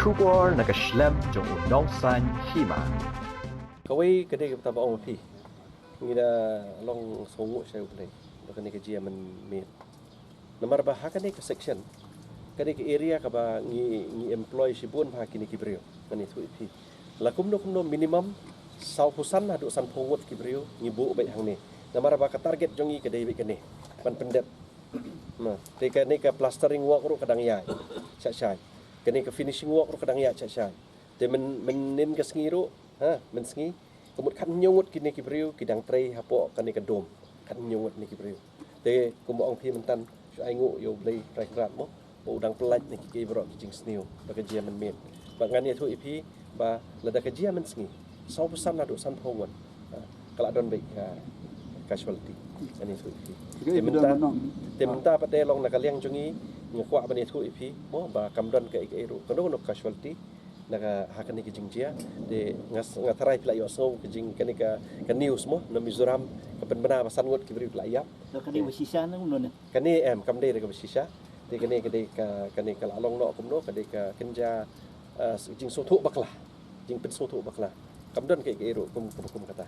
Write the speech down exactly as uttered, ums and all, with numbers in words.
Khubor na ka shlem jong u nongsan hima. Kawei ka dei kaba ong phi. Ngi da long sngewbha sha u Blei. Ba kane ka jia mynmiet. Namar ba ha kane ka section, kane ka area kaba ngi ngi employ shibun ba kine ki briew. Kane tu phi. La kumno kumno minimum saw phew san haduh san phew ngut ki briew ngi buh beit hangne. Namar ba ka target jong ngi ka dei beit kane. Ban pyndep. Te kane ka plastering work ruh ka dang ïai. Shah shai. Kane ka finishing work ruh ka dang ïai shah shai. Te men men nin ka sngi ruh, ha, men sngi. Ka mut khat hynñiew ngut kine ki briew ki dang trei hapoh kane ka dom. Khat hynñiew ngut ne ki briew. Te kumba ong phi myntan, shu ai nguh ïa u Blei Trai Kynrad mo. Ba u dang pyllait ne ki ki baroh ki jingsniew. Ba ka jia mynmiet. Ba ngan ïathuh ïa phi ba lada ka jia mynsngi. Saw phew san haduh san phew ngut. Ha, ka la don beit ka casualty. Ngan ïathuh ïa phi. Te mynta pat te long na ka liang jong ngi nga kwah ban ïathuh ïa phi mo ba kam don kaei kaei ruh. Kano kano casualty. Na ka ha kane ka jingjia te nga nga tharai phi la ïohsngew ka jing kane ka ka news mo na Mizoram ka pynbna ba san ngut ki briew ki la ïap. Kane ba shisha na uno ne? Kane em kam dei da ka ba shisha. Te kane ka dei ka kane ka la long noh kumno ka dei ka kynja jingsngewthuh bakla. Jingpynsngewthuh bakla. Kam don kaei kaei ruh kum kum kata.